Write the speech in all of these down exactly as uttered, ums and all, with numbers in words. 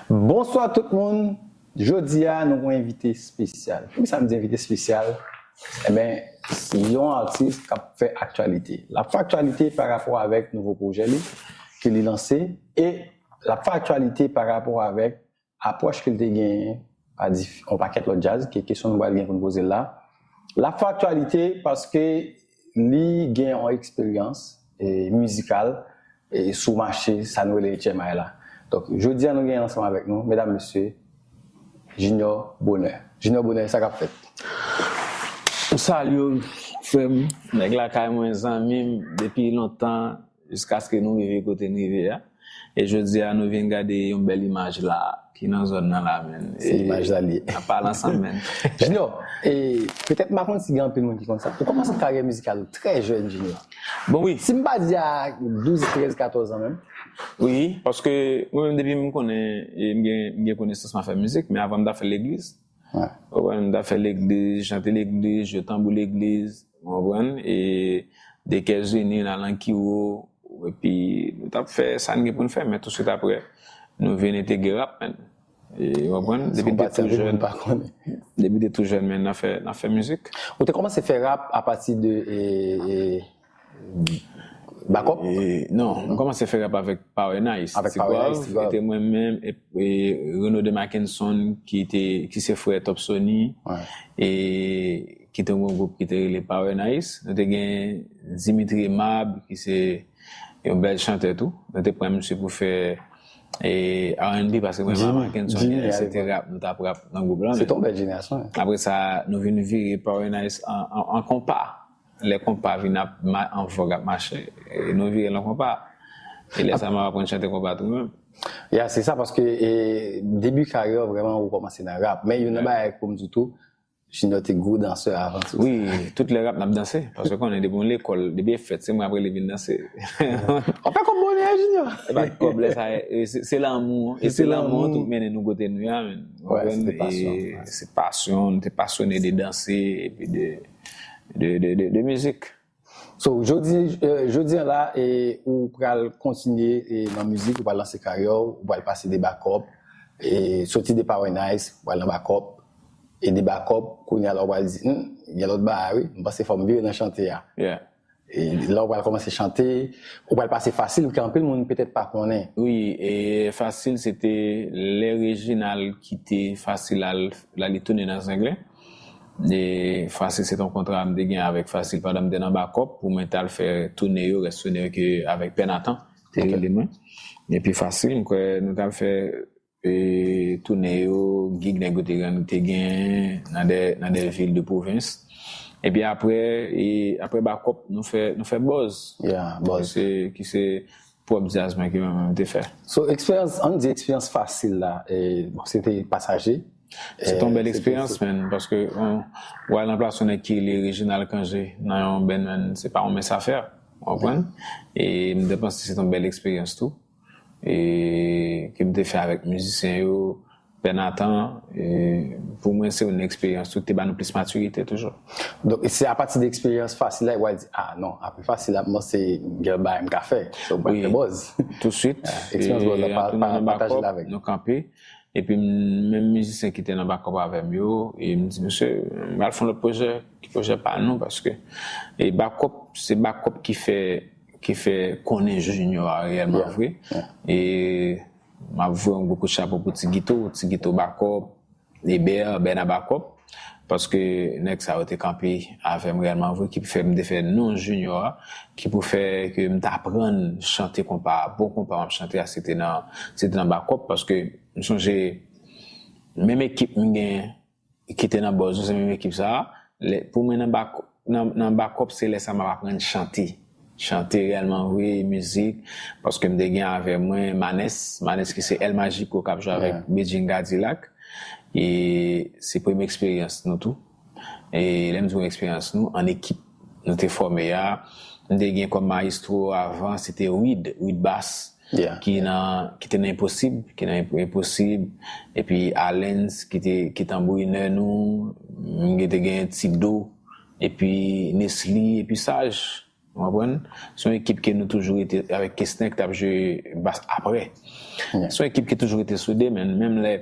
Bonswa tout moun. Jodi a, nou gen yon envite espesyal. Poukisa m di envite espesyal? Enben, se yon atis k ap fè aktyalite. L ap fè aktyalite pa rapò avèk nouvo pwojè li ke li lanse e l ap fè aktyalite pa rapò avèk apwòch ke l te genyen pa dif- yon pakèt lòt djaz, ke kesyon nou pral gen pou n poze l la. L ap fè aktyalite paske li gen yon eksperyans e, mizikal e, sou mache sa nou rele H M I la. Donk, jodi a nou gen ansanm avèk nou, medam, mesye, Junior Bonheur. Junior Bonheur, sa k ap fèt? M salye w, frè m, nèg lakay mwen, zanmi m, depi lontan, jiskaske nou rive kote n rive a. E jodi a, nou vin gade yon bèl imaj la, ki nan zòn nan la, menn. Se imaj la li ye. N ap pale ansanm, menn. Junior, e petèt m pa konn si gen anpil moun ki konn sa. Ou kòmanse karyè mizikal ou trè jèn, Junior. Bon, wi. Si m pa di a douz, trèz, katòz an menm. Wi, paske mwen menm depi m konnen, e m gen, m gen konesans m ap fè mizik, men avan m ta fè legliz. Wè. Ou konprann, m ta fè legliz, chante legliz, jwe tanbou legliz, ou konprann, e de Kèzini, n al nan Kiwo, epi nou t ap fè sa n gen pou n fè, men touswit apre, nou vin entegre rap, menn. E, ou konprann, depi m te tou jèn, depi m te tou jèn, menn, n ap fè, n ap fè mizik. Ou te kòmanse fè rap apati de e, e, Bakòp? E, non, m kòmanse fè rap avèk Power Nice, Avèk Power Nice, Tigwav. E te mwen menm, e, e Reno de Mackenson, ki te, ki se frè Top Sony, Wè. E ki te yon gwoup ki te rele Power Nice. Nou te gen Dimitri Aimable, ki se yon bèl chantè tou. Nou te pran misye pou fè e, R and B, paske mwen, Mama Kenson, se te rap, nou t ap rap nan gwoup la. Se yon bèl jenerasyon. Apre sa, nou vin vire Power Nice an, an, an konpa. Lè konpa vin ap ma- an vòg ap mache, e nou vire l an konpa. E lè sa, m ap aprann chante konpa tou menm. Ya, se sa, paske e, debi karyè, vrèman, ou kòmanse nan rap. Men youn nan bagay pou m di tou, Junior te gwo dansè avan tou. Wi, tout lè rap n ap danse. Paske konnen depi yon lekòl, depi e fèt, se mwen ap rele vin danse. Ou fè kòb bonè, Junior. E pa kòb lè sa, e se se lanmou. E se lanmou an tou k mennen nou kote nou ye a, menn. Wè, se te pasyon. E se pasyon, nou te pasyone de danse, epi de, de, de, de, de mizik. So, jodi, eh, jodi an la, eh, ou pral kontinye eh, nan mizik, ou pral lanse karyè w, ou pral pase de Bakòp, eh, soti de Power Nice, ou pral nan Bakòp, e de Bakòp, kounye a la ou pral di, hmm, gen lòt bagay wi, m panse fò m vire nan chante a. Yeah. E la ou pral kòmanse chante, ou pral pase Fasil, ke anpil moun petèt pa konnen. Wi, e Fasil se te lè Reginald kite Fasil al, l ale tounen nan Zenglen. E Fasil se te yon kontra m te gen avèk Fasil pandan m te nan Bakòp pou mwen t al fè toune yo, rès toune yo ke avèk Pè Nathan te rele mwen. Epi Fasil, m kwè nou t al fè e, toune yo, gig nèg yo te rann te gen nan de, nan de vil de pwovens. Epi apre, e, apre Bakòp, nou fè, nou fè Buzz. Yeah, Buzz. Ki se, ki se pwòp djaz mwen ke mwen menm te fè. So, eksperyans, ann di eksperyans Fasil la, e, bon, se te pasaje. Se te yon bèl eksperyans, menn, paske w al nan plas yon nèg ki rele Reginald Cangé nan yon band, menn, se pa yon mens afè, w konprann? E m te panse se te yon bèl eksperyans tou. E ke m te fè avèk mizisyen yo, Pè Nathan, e pou mwen se yon eksperyans tou ki te ba nou plis matirite toujou. Donk, se apati de eksperyans Fasil la, w al di, ah non, apre Fasil la, m panse gen bagay m ka fè. So, w pral fè Buzz. Tousuit. Eksperyans Buzz la, pataje l avèk nou. Nou kanpe. Epi menm mizisyen ki te nan Bakòp avè m yo, e m di, mesye, m pral fè yon lòt pwojè, ki pwojè pa nou, paske e Bakòp, se Bakòp ki fè, ki fè konnen Junior a reyèlman vre. E m ap voye yon gwo kout chapo pou Ti Gito, Ti Gito Bakòp, Eber, Bèna Bakòp, paske nèg sa yo te kanpe avè m reyèlman vre, ki fè m te fè non Junior a, ki pou fè ke m t aprann chante konpa, bon konpa m ap chante a, se te nan, se te nan Bakòp, paske m sonje menm ekip m gen ki te nan Buzz yo, se menm ekip sa a. Pou mwen nan Bakòp, nan, nan Bakòp, se lè sa m ap aprann chante. Chante reyèlman vre, mizik, paske m te gen avè mwen Manès, Manès ki se El Magico k ap jwe avèk Bedjine Cadillac. E se premye eksperyans nou tou. E lè m di yon eksperyans nou, an ekip nou te fòme a, m te gen kòm mayestwo avan, se te Wid, Wid Bass. Ki nan, ki te nan Enposib, ki nan Enposib, epi Alens ki te, ki tanbourinè nou, m te gen Ti Do, epi Nesly, epi Saj. Ou konprann? Se yon ekip ke nou toujou rete avèk Kesnèk k t ap jwe bas apre. Se yon ekip ki toujou rete soude, men menm lè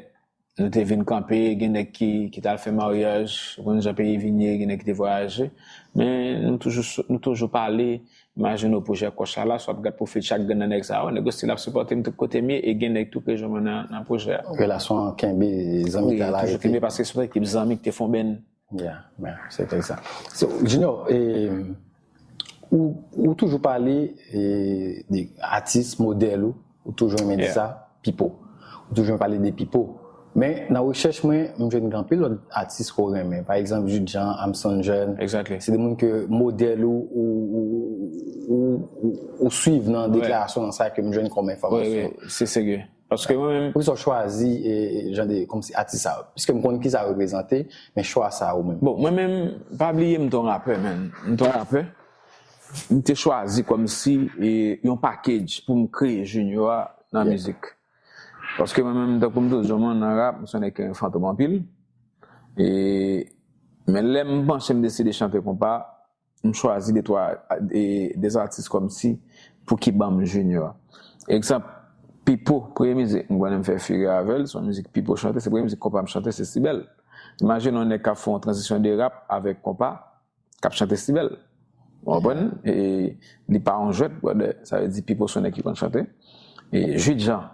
nou te vin kanpe, gen nèg ki, ki t al fè maryaj, ou konn jan peyi vin ye, gen nèg ki te vwayaje. Men nou toujou, nou toujou pale, imajine w pwojè Kòch la, swa ap gad pwofil chak grenn nan nèg sa yo, nèg yo still ap sipòte m tout kote m ye, e gen nèg tou ke jwenn mwen nan, nan pwojè a. Relasyon an kenbe, zanmitay la rete. Wi, toujou kenbe paske se yon ekip zanmi ki te fè yon benn. Yeah, yeah, se trè sa. So, Junior, eh, ou, ou toujou pale eh, de atis, modèl ou, ou toujou renmen di sa, Pipo. Ou toujou renmen pale de Pipo. Men nan rechèch mwen, m jwenn gen anpil lòt atis ke w renmen. Pa egzanp, Jude Jean, Armstrong Jeune. Exactly. Se de moun ke modèl ou, ou, ou, ou, ou, ou swiv nan deklarasyon nan sa ke m jwenn kòm enfòmasyon. Wi, wi, se serye. Paske mwen menm. Poukisa w chwazi e, e, jan de, kòmsi atis sa yo? Piske m konn kisa yo reprezante, men chwa sa yo menm. Bon, mwen menm, pa bliye m t on rapè, man. M t on rapè. M te chwazi kòmsi e, yon package pou m kreye Junior a nan mizik. Paske mwen menm, tankou m toujou di w, mwen nan rap, m se yon nèg ki renmen fantom anpil. E, men lè m panche m deside chante konpa, m chwazi de twa, e, de atis kòmsi pou ki ban m Junior. Egzanp, Pipo, premye mizik m konnen m fè figure avè l, se yon mizik Pipo chante, se premye mizik konpa m chante, se Sibèl. Imajine yon nèg k ap fè yon tranzisyon de rap avèk konpa, k ap chante Sibèl. Ou konprann? E li pa yon jwèt, brother. Sa vle di Pipo se yon nèg ki konn chante. E Jude Jean.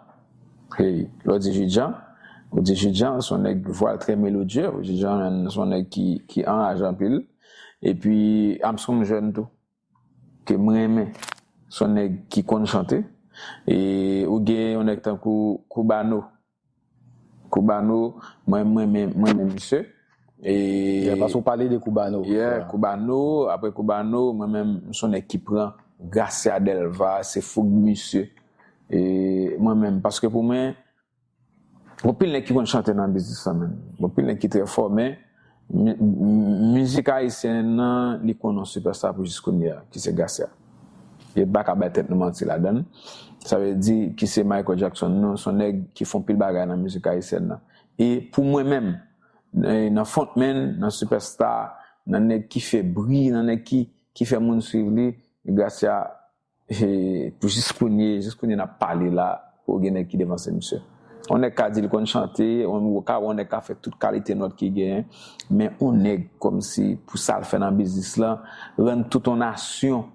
Hey, lè w di Jude Jean, ou di Jude Jean, se yon nèg vwa l trè melodye. Jude Jean, menm, se yon nèg ki, ki anraje anpil. Epi, Armstrong Jeune tou, ke m renmen. Se yon nèg ki konn chante. E ou gen yon nèg tankou Cubano. Cubano, mwen, mwen, mwen, mwen renmen misye. E, yeah, paske w pale de Cubano. Yeah, yeah. Cubano, apre Cubano, mwen menm, m se yon nèg ki pran Gracia Delva, se foug misye. E mwen menm, paske pou mwen, gon pil nèg ki konn chante nan biznis la, menm. Gon pil nèg ki trè fò, men mi- mi- mizik ayisyen nan, li konn yon sipèsta pou jis kounye a, ki se Gracia. E pa ka bay tèt nou manti ladan l. Sa vle di ki se Michael Jackson nou, se yon nèg ki fè yon pil bagay nan mizik ayisyèn nan. E pou mwen menm, nan frontman, nan sipèsta, nan nèg ki fè bri, nan nèg ki, ki fè moun swiv li, Gracia, e, pou jis kounye, jis kounye n ap pale la, pou gen nèg ki devanse misye. Yon nèg ka di l konn chante, yon, ou ka wè yon nèg ka fè tout kalite nòt ki genyen, men yon nèg kòmsi pou sa l fè nan biznis lan, rann tout yon nasyon,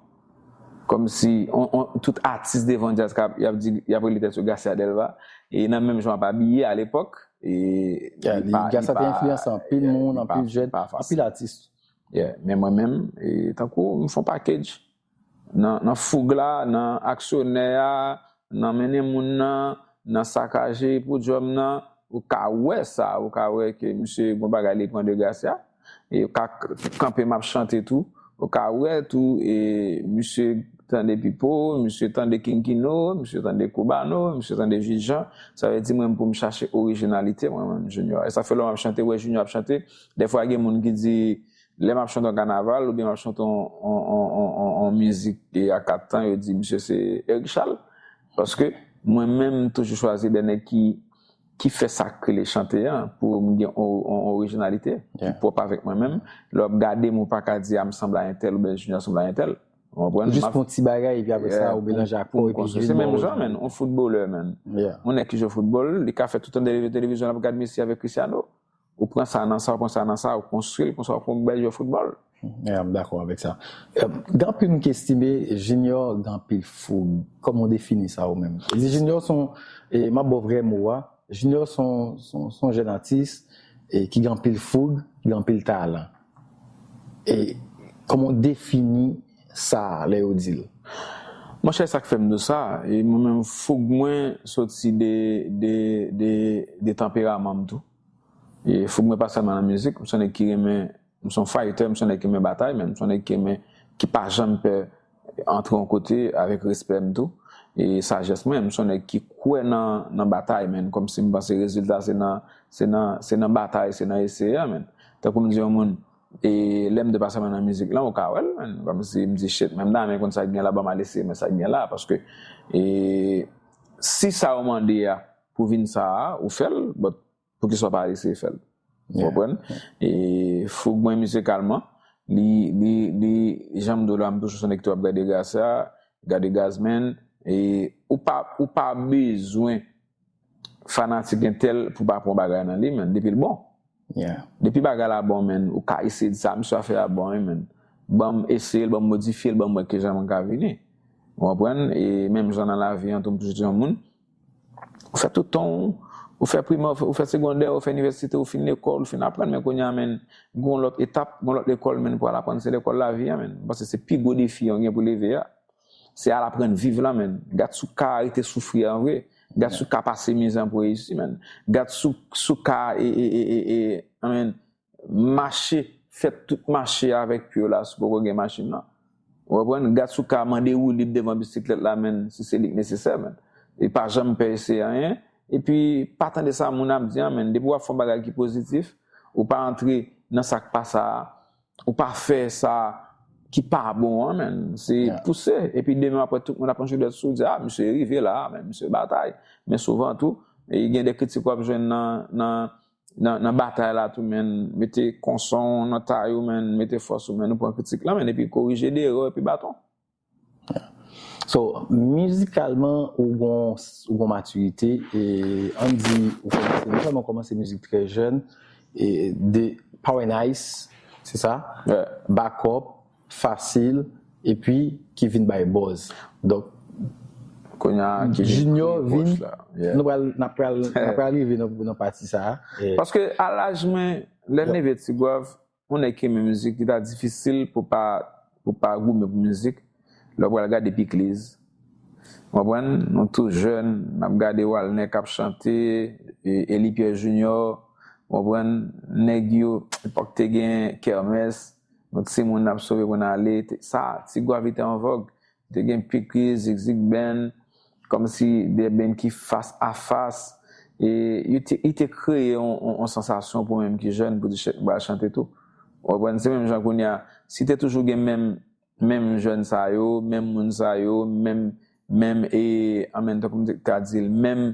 kòmsi on, on, tout atis devan djaz k ap, y ap di, y ap rele tèt yo Gracia Delva, e nan menm jan w ap abiye alepòk, e li pa, li pa, yeah, li pa fasil. Gracia te enfliyanse anpil moun, anpil jèn, anpil atis. Yeah, men mwen menm, e, tankou m fè yon package. Nan, nan foug la, nan aksyonè a, nan mennen moun nan, nan sakaje podyòm nan, ou ka wè sa, ou ka wè ke misye gon bagay li pran de Gracia. E ou ka k- kanpe m ap chante tou. Ou ka wè tou, e, misye tande Pipo, misye tande King Kino, misye tande Cubano, misye tande Jude Jean. Sa vle di mwen pou m chache orijinalite, mwen menm Junior. E sa fè lè m ap chante, ou wè Junior ap chante, dèfwa gen moun ki di, lè m ap chante yon kanaval, oubyen m ap chante yon, yon, yon, yon, yon, yon mizik e a kat tan, yo di, "Misye se Eric Charles." Paske mwen menm, m toujou chwazi de nèg ki, ki fè sa k rele chante a, pou m gen yon, yon orijinalite ki pwòp avèk mwen menm. Lè w ap gade m, ou pa ka di, "A, m sanble a entèl," oubyen, "Junior sanble a entèl." Ou konprann? Jis pou yon ti bagay, epi apre sa, ou melanje ak kò, epi vin bon. Se menm jan, menn. Yon foutbolè, menn. Yon nèg ki jwe foutbòl, li ka fè tout tan de televizyon, l ap gad Messi avèk Cristiano. Ou pran sa nan sa, ou pran sa nan sa, ou konstwi l, konsa ou pran yon bèl jwè foutbòl. Yeah, m dakò avèk sa. Gen anpil moun ki estime Junior gen anpil foug. Kòman w defini sa ou menm? Di Junior se yon, e, m ap ba w vrè mo a, Junior se yon, se yon, se yon jèn atis, e, ki gen anpil foug, ki gen anpil talan. E kòman w defini sa lè yo di l? Monchè, sa k fè m di w sa, e mwen menm foug mwen soti de, de, de, de tanperaman m tou. E foug mwen pa sèlman nan mizik, m se yon nèg ki renmen, m se yon fighter, m se yon nèg ki renmen batay, men m se yon nèg ki renmen, ki pa janm pè antre yon kote avèk respè m tou. E sajès mwen, m se yon nèg ki kwè nan, nan batay, men kòmsi m panse rezilta se nan, se nan, se nan batay, se nan eseye a, men. Tankou m di yon moun, e lè m te pa sèlman nan mizik lan, ou ka wè l, men. Kòmsi m di, "Shit, men m ta renmen konn sa k gen la, ban m al eseye, men sa k gen la." Paske, e, si sa yo mande a pou vin sa a, ou fè l, but poukisa w pa eseye fè l? Ou konprann? E foug mwen mizikalman, li, li, li, jan m di w la, m toujou se yon nèg ki tou ap gade Gracia, gade Gazman, e ou pa, ou pa bezwen fanatik entèl pou pa pran bagay nan li, men depi l bon. Depi bagay la bon, men ou ka eseye di sa, misye afè a bon, wi, men ban m eseye l, ban m modifye l, ban m wè kijan mwen ka vini. Ou konprann? E menm jan nan lavi an tou, m toujou di yon moun, ou fè tout tan w, ou fè primè, ou fè, ou fè segondè, ou fè inivèsite, ou fin lekòl, ou fin aprann, men kounye a, men gen yon lòt etap, gen yon lòt lekòl, men pou al aprann, se lekòl lavi a, men. M panse se pi gwo defi an gen pou leve a. Se al aprann viv la, men. Gad si w ka rete soufri an vre. Gad si w ka pase mizè pou reyisi, men. Gad si w, si w ka, e, e, e, e, e, anmen, mache, fè tout mache avèk pye w la, si w poko gen machin nan. Ou konprann? Gad si w ka mande woulib devan bisiklèt la, men, si se li k nesesè, men. E pa janm pè eseye anyen. Epi, pa tande sa moun ap di an, men. Depi w ap fè yon bagay ki pozitif, ou pa antre nan sa k pa sa a, ou pa fè sa ki pa bon an, men. Se pouse. Epi demen apre, tout moun ap ranche dwèt sou w, di, a, misye rive la, men, misye batay. Men souvan tou, e gen de kritik w ap jwenn nan, nan, nan, nan batay la tou, men. Mete konson w nan tay ou, men. Mete fòs ou, men. Nou pran kritik la, men. Epi korije de erè, epi baton. So, mizikalman, ou gon, ou gon matirite, e ann di, ou kòmanse, non sèlman kòmanse mizik trè jèn, e de Power Nice, se sa? Backup, Fasil, epi ki vin bay buzz. Donk, kounye a, ki vin Junior pi pwòch vin, la. nou pral, n ap pral, n ap pral rive nan, nan pati sa a. E Paske a laj mwen, lè m leve Ti Gwav, yon nèg ki renmen mizik, li ta difisil pou pa, pou pa goumen pou mizik. Lè w pral gade Pikliz, w konprann? Nou tou jèn, n ap gade Walner k ap chante, e, Elie Pierre Junior, w konprann? Nèg yo, epòk te gen Kèmès, nou timoun n ap sove pou n ale, te, sa, Ti Gwav li te an vòg. Te gen Pikliz, Zigzig Band, kòmsi de band ki fas a fas. E li te, li te kreye yon, yon, yon sansasyon pou mwen menm ki jèn, pou di, "Shit, m pral chante tou." Ou konprann? Se menm jan kounye a, si te toujou gen menm, menm jèn sa yo, menm moun sa yo, menm, menm, e, an menm tan, kòm m te ka di l, menm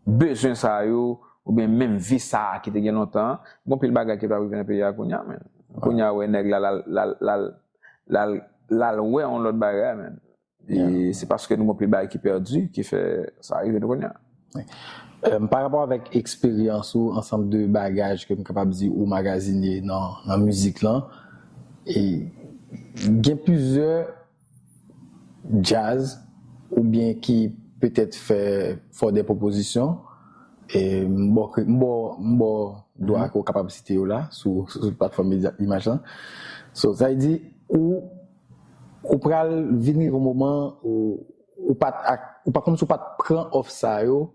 bezwen sa yo, oubyen menm vi sa a ki te gen lontan an, gon pil bagay ki t ap rive nan peyi a kounye a, men. Kounye a, w wè nèg la, l al, l al, l al, l al, l al wè yon lòt bagay, men. E se paske nou gon pil bagay ki pèdi, ki fè sa rive nou kounye a. Em, pa rapò avèk eksperyans ou, ansanm de bagaj ke m kapab di ou magazine nan, nan mizik lan, e gen plizyè djaz oubyen ki petèt fè, fè w de pwopozisyon, e m ba w kre-, m ba w, m ba w dwa ke w kapab site yo la sou, sou platfòm medya, imaj lan. So, sa vle di, ou, ou pral vin rive yon moman ou, ou pa t ak, ou pa, kòmsi w pa t pran òf sa yo,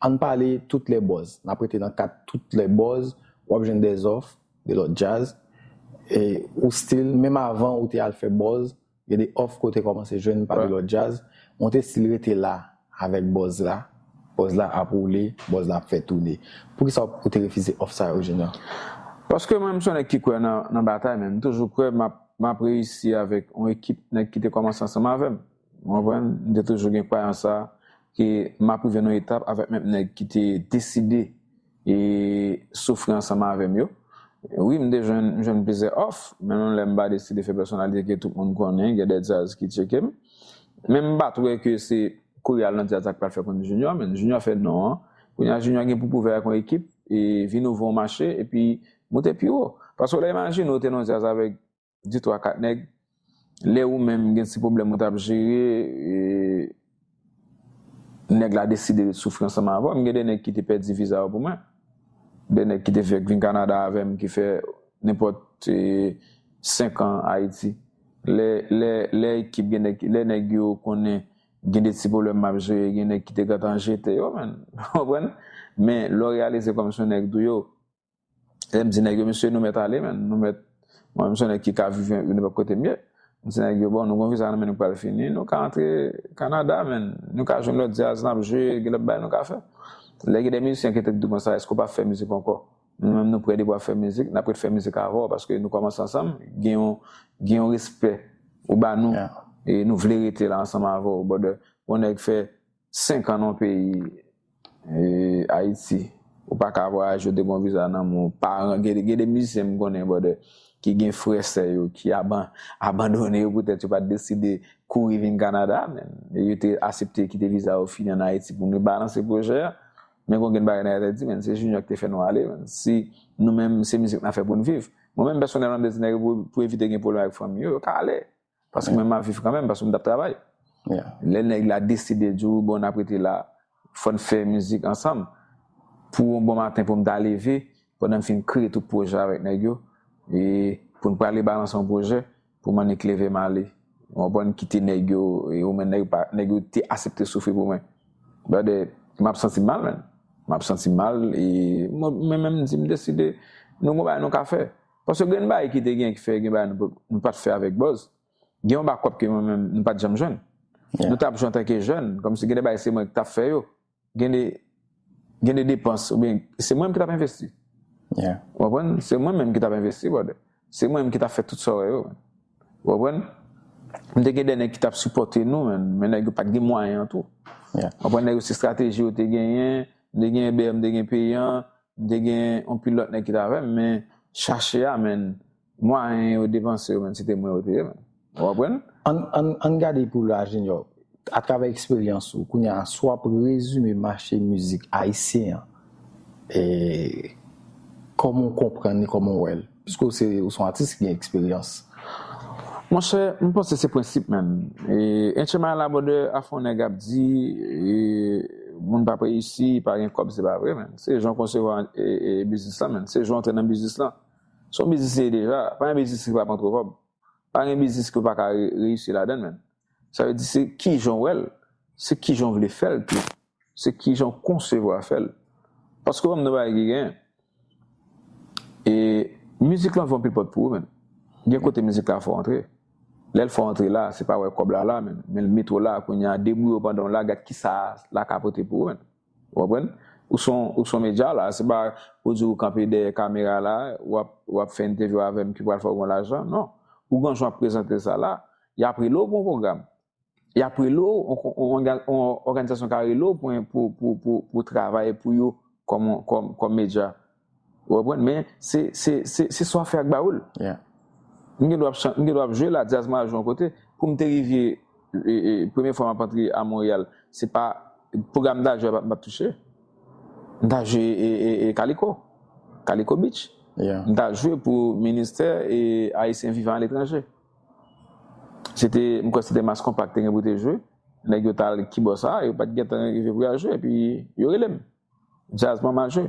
ann pale tout lè buzz. N ap rete nan kad tout lè buzz, w ap jwenn de zòf, de lòt djaz. E ou still, menm avan ou te al fè buzz, gen de òf ke w te kòmanse jwenn pa de lòt djaz, men w te still rete la avèk buzz la. Buzz la ap woule, buzz la ap fè tounen. Poukisa ou te refize òf sa yo, Junior? Paske mwen, m se yon nèg ki kwè nan, nan batay, men m toujou kwè m ap, m ap reyisi avèk yon ekip nèg ki te kòmanse ansanm avè m. Ou konprann? M te toujou gen kwayans sa a, ke m ap rive nan yon etap avèk menm nèg ki te deside e soufri ansanm avè m yo. Wi, m te jwenn, m jwenn plizyè òf, men menm lè m pa deside fè pèsonalite ke tout moun konnen, gen de djaz ki tcheke m. Men m pa t wè ke se kouri al nan djaz la k pral fè konn Junior, men Junior fè non an. Kounye a, Junior gen pou pwouve ak yon ekip, e vin ouvri yon mache, epi moute pi wo. Paske w la imajine w te nan djaz avèk de twa kat nèg, lè ou menm gen ti pwoblèm ou t ap jere, e, nèg la deside ret soufri ansanm avè w. M gen de nèg ki te pèdi viza yo pou mwen. De nèg ki te fèk vin Kanada avè m, ki fè nenpòt, e, senk an Ayiti. Lè, lè, lè ekip gen nèg, lè nèg yo konnen gen de ti pwoblèm m ap jere, gen nèg ki te gentan jete yo, men. Ou konprann? Men, lè w reyalize kòm se yon nèg tou yo, lè m di nèg yo, mesye, nou mèt ale, men. Nou mèt, mwen menm, se yon nèg ki ka viv nenpòt kote m ye. M di nèg yo, bon, nou gon viza nan men nou k pral fini, nou ka antre Kanada, men. Nou ka jwenn lòt djaz, n ap jwe, gen lòt bagay nou ka fè. Lè gen de mizisyen ki te di konsa, èske w p ap fè mizik ankò? Nou menm, nou prè depi w ap fè mizik, n ap ret fè mizik avè w, paske nou kòmanse ansanm, gen yon, gen yon respè ou ba nou, e nou vle rete la ansanm avè w, brother. Yon nèg fè senk an nan yon peyi, e, Ayiti. Ou pa ka vwayaje, ou te gen yon viza nan men w. Paran, gen, gen de mizisyen m konnen, brother, ki gen frè, sè yo, ki aban, abandone yo poutèt yo pa t deside kouri vin Kanada, men. E yo te asepte kite viza yo fini ann Ayiti pou nou balanse pwojè a. Men kon gen bagay nan tèt di, men, se Junior ki te fè nou ale, men. Si nou menm, se mizik n ap fè pou n viv. Mwen menm, pèsonèlman, m te di nèg yo pou, pou evite gen pwoblèm avèk fanmi yo, yo ka ale. Paske mwen, m ap viv kanmenm, paske m t ap travay. Lè nèg la deside di w, bon, n ap rete la, fò n fè mizik ansanm. Pou yon bon maten, pou m ta leve, pandan m fin kreye tout pwojè avèk nèg yo, e pou n prale balanse yon pwojè, pou m annik leve m ale. Ou konprann, kite nèg yo, e ou menm nèg yo pa, nèg yo te asepte soufri pou mwen. Brother, m ap santi m mal, men. M ap santi m mal, e mwen, mwen menm, m di, m deside, nou gon bagay nou ka fè. Paske gen bagay ki te gen ki fè, gen bagay nou, nou pa t fè avèk buzz. Gen yon bakòp ke mwen menm, nou pa t janm jwenn. Nou t ap jwenn antanke jèn, kòmsi gen de bagay se mwen ki t ap fè yo. Gen de, gen de depans, oubyen se mwen menm ki t ap envesti. Ou konprann? Se mwen menm ki t ap envesti, brother. Se mwen menm ki t ap fè tout sa w wè yo, man. Ou konprann? M te gen de nèg ki t ap sipòte nou, man, men nèg yo pa t gen mwayen an tou. Ou konprann? Nèg yo se estrateji yo te genyen, m te gen Eber, m te gen Peyan, m te gen yon pil lòt nèg ki t avè m, men chache a, men mwayen yo depanse yo, men se te mwen yo te ye, men. Ou konprann? Ann, ann, ann gade pou la, Junior. Atravè eksperyans ou, kounye a, si w ap rezime mache mizik ayisyen an, e kòman w konprann li, kòman w wè l? Piske w se, ou se yon atis ki gen eksperyans. Monchè, m panse se prensip, man. E, Enche Maya Labòdè, afè yon nèg ap di, e, moun p ap reyisi, pa gen kòb, se pa vre, man. Se jan w konsevwa, e, e, biznis lan, man. Se jan w antre nan biznis lan. Se yon biznis li ye deja. Pa gen biznis ki p ap antre kòb. Pa gen biznis ke w pa ka re-, reyisi ladan l, man. Sa vle di se kijan w wè l, se kijan w vle fè l tou, se kijan w konsevwa fè l. Paske w konn nan bagay ki genyen. E mizik lan ouvri anpil pòt pou ou, man. Gen kote mizik la fè w antre. Lè l fè w antre la, se pa wè kòb la la, man, men l mete w la, kounye a, debouye w pandan w la, gad kisa la ka pote pou ou, man. Ou konprann? Ou se yon, ou se yon medya la, se pa pou di ou kanpe dèyè kamera la, w ap, w ap fè entèvyou avè m ki pral fè w gon lajan, non. Ou gen jan w ap prezante sa la, y ap rele w pou yon pwogram. Y ap rele w, yon, yon, yon òganizasyon ka rele w pou, pou, pou, pou, pou travay pou yo kòm, kòm, kòm medya. Ou konprann? Men se, se, se, se sa w ap fè ak ba ou l. M gen dwa ap chan-, m gen dwa ap jwe la, djaz mwen al jwe yon kote. Pou m te rive, e, e, premye fwa m ap antre a Monreyal, se pa pwogram m ta jwe a m pa t touche. M ta jwe, e, e, e, Kaliko. Kaliko Beach. M ta jwe pou Ministè, e, Ayisyen Vivan Aletranje. Se te, m kwè se te Mass Compact te gen pou te jwe. Nèg yo t al kibò sa, yo pa t gentan rive pou y al jwe, epi yo rele m. Djaz mwen mal jwe.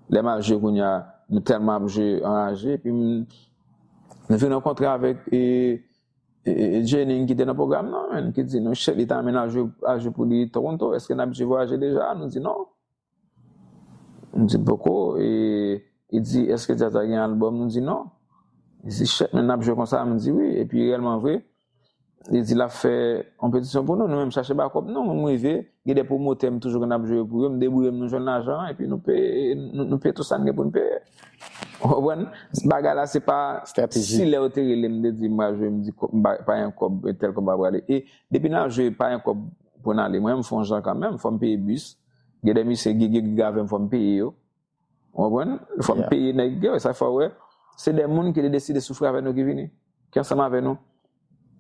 Lè m al jwe kounye a, nou tèlman ap jwe anraje, epi m, nou vin rankontre avèk, e, e, e, Jenny ki te nan pwogram nan, man, ki di nou, shit, li ta renmen al jwe, al jwe pou li Toronto. Èske n abitye vwayaje deja? Nou di non. M di poko, e, li di, èske djaz la gen albòm? Nou di non. Li di, shit, men n ap jwe konsa? M di wi, epi reyèlman vre, li di l ap fè konpetisyon pou nou, nou menm chache ba kòb nou, m rive, gen de pwomotè m toujou konn ap jwe pou yo, m debouye m, nou jwenn lajan an, epi nou peye, nou, nou peye tout sa n gen pou n peye. Ou konprann? Bagay la, se pa si lè yo te rele m, te di m pral jwe, m di kò-, m pa, pa gen kòb, tèl kòb pa prale. E depi n ap jwe, pa gen kòb pou n ale. Mwen, m fè yon jan kanmenm, fò m peye bis. Gen de misye, gen, gen, gen avè m, fò m peye yo. Ou konprann? Fò m peye nèg yo, sa fè w wè. Se de moun ki te deside soufri avè nou ki vini, ki ansanm avè nou.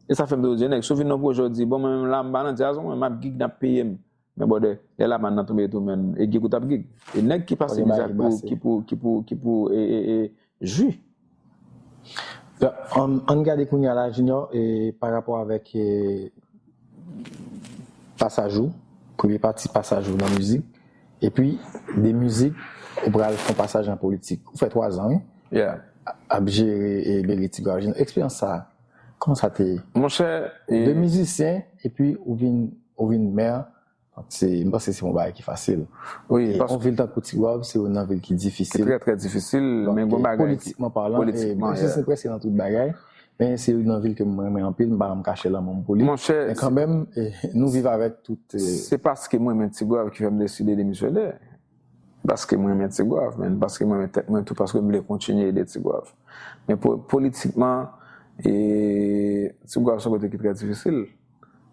E sa fè m toujou di nèg, si w vin nan pwojè, w di, bon, mwen menm la, m pa nan djaz, mwen, m ap gig, n ap peye m. Men brother, lè lamann nan tonbe tou, men, e gig ou t ap gig. E nèg ki pase miz ak pou, ki pou, ki pou, ki pou, e, e, e, jwi. Ann, ann gade kounye a la, Junior, e, pa rapò avèk, e, pasaj ou, premye pati pasaj ou nan mizik, epi de mizik, ou pral fè yon pasaj nan politik. Ou fè twa zan, wi. Ap jere, e, Bèlye Tigwav. Eksperyans sa, kòman sa te ye? Monchè, e, de mizisyen, epi ou vin, ou vin mè, se, m panse se yon bagay ki fasil. Wi, e yon vil tankou Tigwav, se yon nan vil ki difisil. Ki trè, trè difisil, men gon bagay. Politikman palan, e, menm si se prèske nan tout bagay, men se yon nan vil ke mwen renmen anpil, m pa janm kache lanmou m pou li. Monchè, men kanmenm, e, nou viv avèk tout, e, se paske mwen renmen Tigwav ki fè m deside demisyone. Paske mwen renmen Tigwav, men paske mwen renmen tèt mwen tou, paske m vle kontinye ede Tigwav. Men po-, politikman, e, Tigwav se yon kote ki trè difisil.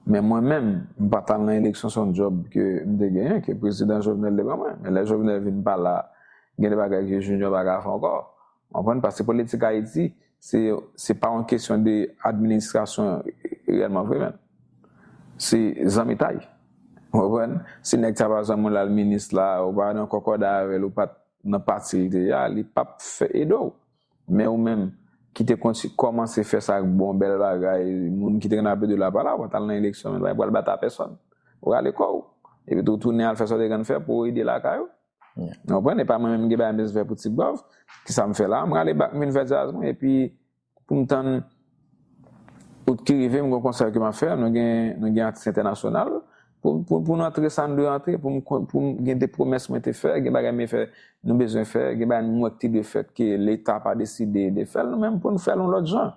Men mwen menm, m pa t al nan eleksyon, se yon djòb ke m te genyen, ke prezidan Jovenel te ban mwen. Men lè Jovenel vin pa la, Gen de bagay ke Junior pa ka fè ankò. Ou konprann? Paske politik Ayiti, se, se pa yon kesyon de administrasyon reyèlman vre, menm. Se zanmitay. Ou konprann? Si nèg sa pa zanmi w, l al minis la, ou pa nan kòkòday avè l, ou pa t nan pati l te ye a, li p ap fè ede w. Men ou menm, ki te konti-, kòmanse fè sa ak bon, bèl bagay, moun ki te konn ap ede w la pa la, ou pa t al nan eleksyon, men w pa pral batay pèsòn. Ou rale kò w. Epi tou, tounen al fè sa w te konn fè pou w ede lakay ou. Ou konprann? E pa mwen menm ki gen bagay m bezwen fè pou Ti Gòv. Kisa m fè la? M rale bak, m vin fè djaz mwen, epi pou m tann out ki rive, m gen yon konsè ke m ap fè, nou gen, nou gen atis entènasyonal, pou, pou, pou nou antre sa nou dwe antre, pou m, pou m gen de pwomès mwen te fè, gen bagay mwen fè, nou bezwen fè, gen bagay mwen wè ki te dwe fèt ke Leta pa deside de fè l, nou menm pou nou fè l yon lòt jan.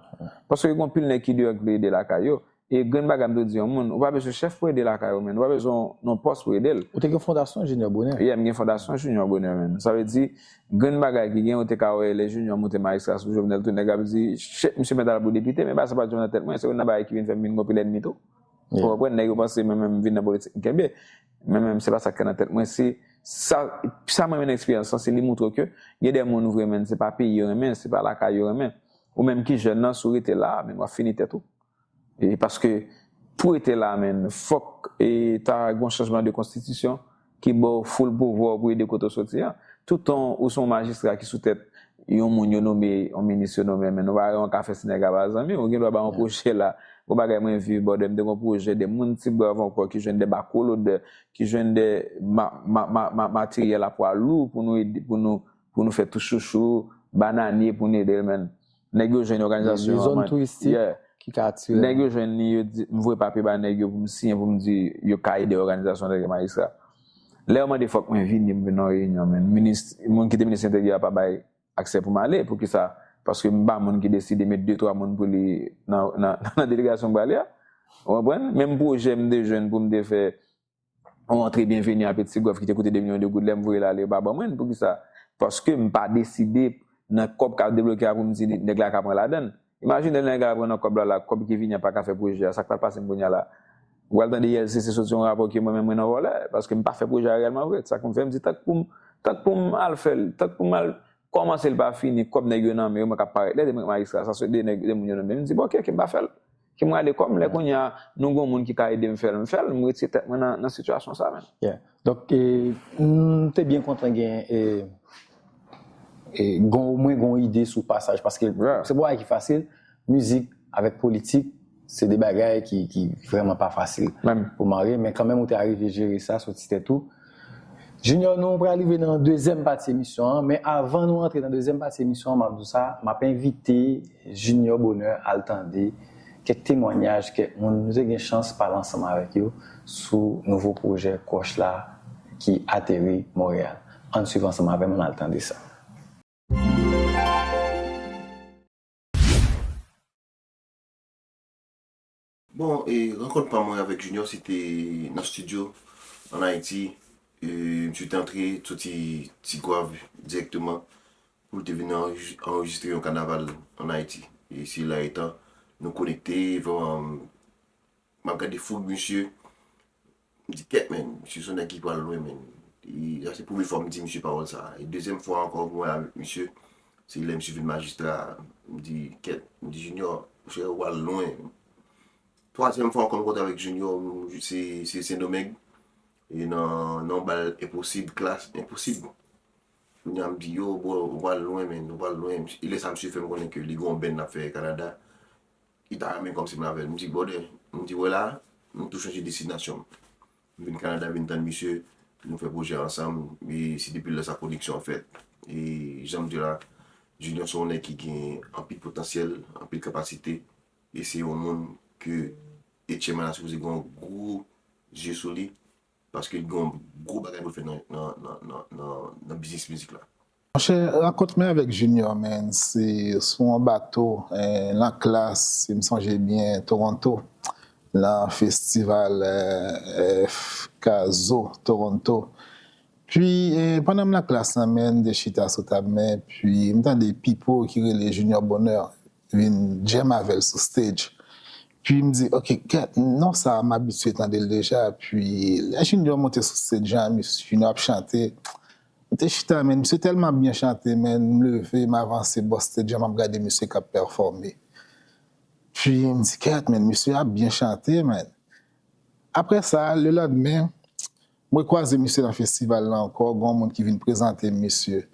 Paske gen anpil nèg ki deyò ki vle ede lakay yo. E grenn bagay m te di yon moun, ou pa bezwen chèf pou ede lakay ou, menm. Ou pa bezwen yon pòs pou ede l. Ou te gen fondasyon Junior Bonheur? Yeah, m gen fondasyon Junior Bonheur, menm. Sa vle di, grenn bagay ki gen, ou te ka wè lè Junior monte majistra sou Jovenel, tout nèg ap di, "Shit, misye mèt al pou depite," men bagay sa pa t janm nan tèt mwen, se youn nan bagay ki vin fè m vin gon pil ènmi tou. Ou konprann? Nèg yo panse mwen menm m vin nan politik m kenbe. Men menm se pa sa k nan tèt mwen, se sa, sa mwen renmen nan eksperyans lan, se li montre w ke gen de moun vre, menm se pa peyi yo renmen, se pa lakay yo renmen. Ou menm ki jèn nan, si w rete la, men w ap fini tèt ou. E paske pou rete la, menm, fòk e ta gon chanjman de konstitisyon ki ba w full pouvwa pou ede kote w soti an. Toutan ou se yon majistra ki sou tèt yon moun yo nome, yon minis yo nome, men nou pa wè yon ka fè si nèg la pa zanmi w, ou gen dwa ba yon pwojè la. Gon bagay mwen viv, brother, m te gon pwojè de moun Ti Gòv ankò ki jwenn de bakolod, ki jwenn de ma, ma, ma, ma, materyèl a pwa lou pou nou ede, pou nou, pou nou fè tou chouchou, bananye pou nou ede l, menm. Nèg yo jwenn òganizasyon an, zòn touristik ki ka atire. Nèg yo jwenn li, yo di, m voye papye ba nèg yo pou m siyen, pou m di yo ka ede òganizasyon an tanke majistra. Lè yo mande fòk mwen vini, m vin nan reyinyon, menm. Minis, moun ki te minis enteryè a pa bay aksè pou m ale. Poukisa? Paske m pa moun ki deside met de, twa moun pou li nan, nan, nan delegasyon m prale a. Ou konprann? Menm pwojè m te jwenn pou m te fè yon rantre byenveni a Ti Gòv ki te koute de milyon de goud, lè m voye l ale, yo pa ban mwen l. Poukisa? Paske m pa deside nan kòb k ap debloke a pou m di nèg la ka pran ladan l. Imajine lè nèg la pran nan kòb la, la, kòb ki vini an pa ka fè pwojè a, sa k pral pase m kounye a la? Ou pral tande I L C C soti yon rapò ke mwen menm mwen nan vòlè, paske m pa fè pwojè a reyèlman vre. Sa k fè m di, tank pou m, tank pou m al fè l, tank pou m al kòmanse l pa fini, kòb nèg yo nan men yo, mwen k ap parèt. Lè de mwen majistra, sa se de nèg, de moun yo nan men m, m di, "Bon, oke, oke, m pa fè l." Ke m rale kò m, lè kounye a nou gon moun ki ka ede m fè l, m fè l, m retire tèt mwen nan, nan sitiyasyon sa menm. Yeah. Donk, e, m te byen kontan gen, e, e, gon, omwen gon ide sou pasaj, paske se pa bagay ki fasil, mizik avèk politik, se de bagay ki, ki vrèman pa fasil pou mare, men kanmenm ou te arive jere sa, soti tèt ou. Junior, nou pral rive nan dezyèm pati emisyon an, men avan nou antre nan dezyèm pati emisyon an, m ap di w sa, m ap envite Junior Bonheur al tande kèk temwanyaj, kèk moun nou te gen chans pale ansanm avèk yo sou nouvo pwojè Kwoch la ki ateri Monreyal. Ann swiv ansanm avè m, ann al tande sa. Bon, e, rankont pa mwen avèk Junior, se te nan estidyo, ann Ayiti. E, misye te antre soti Ti Gwav dirèkteman pou l te vin anrejis-, anrejistre yon kanaval ann Ayiti. E se la etan nou konekte, vrèman, m ap gade foug misye, m di, "Kèt, menn, misye se yon nèg ki pral lwen, menn." E sa se premye fwa m di misye pawòl sa a. E dezyèm fwa ankò mwen avèk misye, se lè misye vin majistra, m di, "Kèt," m di, "Junior, misye, ou pral lwen." Twazyèm fwa ankò m kontre avèk Junior, se, se Sendomeng. E nan, nan yon bal enposib, klas enposib. Kounye a m di, "Yo, bro, ou pral lwen, menn, ou pral lwen." E lè sa a, misye fè m konnen ke li gen yon band l ap fè Kanada. Li ta renmen kòmsi m avè l. M di, "Brother," m di, "wè la, m tou chanje destinasyon m. M vin Kanada, vin tann misye, nou fè pwojè ansanm, e se depi lè sa koneksyon an fèt." E jan m di w la, Junior se yon nèg ki gen anpil potansyèl, anpil kapasite, e se yon moun ke H M N a sipoze gen yon gwo zye sou li, paske li gen yon gwo bagay pou l fè nan, nan, nan, nan, nan, nan biznis mizik la. Monchè, rankont mwen avèk Junior, menn, se sou yon bato, eh, nan klas, si m sonje byen, Toronto, nan festival, eh, eh, Kazo, Toronto. Pi, eh, pandan m nan klas lan, menn, m te chita sou tab mwen, pi m tande Pipo ki rele Junior Bonheur vin jam avè l sou stage. Pi m di, "Ok, kèt, non sa a, m abitye tande l deja." Pi lè Junior monte sou stage an, misye Junior ap chante, M te chita, men misye tèlman ap byen chante, men m leve, m avanse, bòs te djè, m ap gade misye k ap pèfòme. Pi m di, kèt, men misye ap byen chante, men. Apre sa, lelandmen, mwen kwaze misye nan festival la ankò, gen yon moun ki vin prezante m misye.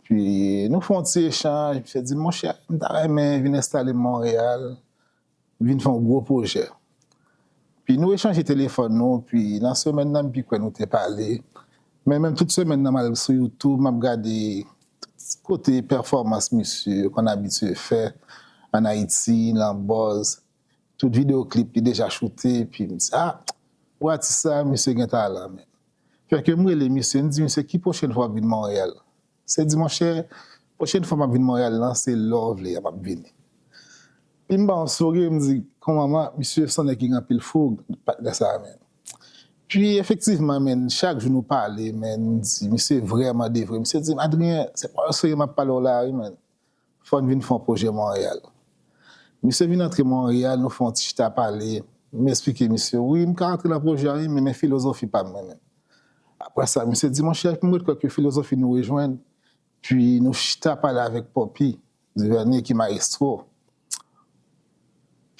Pi nou fè yon ti echanj, misye di m, monchè, m ta renmen vin enstale m Monreyal, vin fè yon gwo pwojè. Pi nou echanje telefòn nou, pi nan semèn nan, m pi kwè nou te pale. Men menm tout semèn nan, m al sou YouTube, m ap gade tout kote pèfòmans misye konn abitye fè ann Ayiti, nan bòz. Tout videyo klip li deja choute, pi m di, a, ou atis sa, misye gen talan, men. Fè ke m rele misye, m di, misye, ki pwochèn fwa w ap vin Monreyal? Misye di, monchè, pwochèn fwa m ap vin Monreyal lan, se lè w vle a, m ap vini. Pi m ba yon souri, m di, kòman, misye se yon nèg ki gen anpil foug, patnè sa a, men. Pi efektivman, men, chak jou nou pale, men, m di, misye vrèman de vre. Misye di m, Adrien, se pa yon serye m ap pale w la, wi, men. Fò n vin fè yon pwojè Monreyal. Misye vin antre Monreyal, nou fè yon ti chita pale. M esplike misye, wi, m ka antre nan pwojè a, wi, men, men filozofi pa m, mwen menm. Apre sa, misye di, monchè, m ret kwè ke filozofi nou rejwenn. Pi nou chita pale avèk Poppy Duvernay ki mayestwo.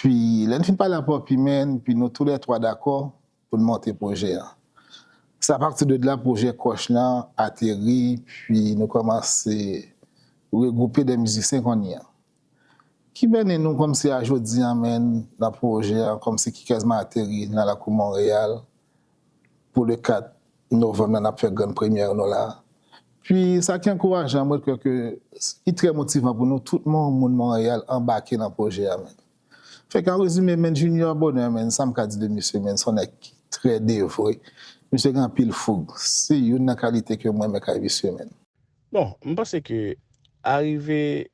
Pi lè n fin pale a Poppy, men, pi nou toulètwa dakò pou n monte pwojè an. Se apati de la pwojè Crush lan ateri, pi nou kòmanse regwoupe de mizisyen kounye a. Ki mennen nou kòmsi a jodi a, men, nan pwojè an, kòmsi ki kèzman ateri nan lakou Monreyal pou le kat novanm nan, n ap fè grann premyè nou la. Pi sa ki ankourajan, mwen kwè ke ki trè motivan pou nou, tout moun, moun Monreyal anbake nan pwojè a, men. Fè ke an rezime, men, Junior Bonheur, men, sa m ka di de misye, men, se yon nèg ki trè devwe. Misye gen anpil foug. Se youn nan kalite ke mwen renmen kay misye, men. Bon, m panse ke arive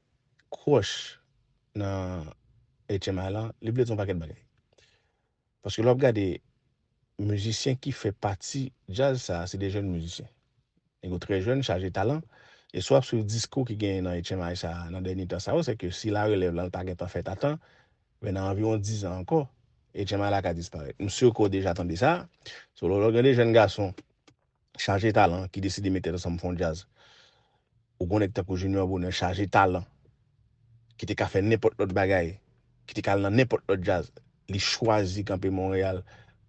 Crush nan H M I lan, li vle di yon pakèt bagay. Paske lè w ap gade mizisyen ki fè pati djaz sa a, se de jèn mizisyen. Nèg yo trè jèn, chaje talan. E si w ap swiv diskou ki genyen nan H M I sa a, nan dènye tan sa yo, se ke si larelèv lan pa gentan fèt a tan, men nan anviwon dizan ankò, H M I la ka disparèt. M si ke w deja tande sa. So, lè w gen de jèn gason chaje talan ki deside met tèt ansanm fè yon djaz. Ou gen yon nèg tankou Junior Bonheur chaje talan, ki te ka fè nenpòt lòt bagay, ki te ka al nan nenpòt lòt djaz. Li chwazi kanpe Monreyal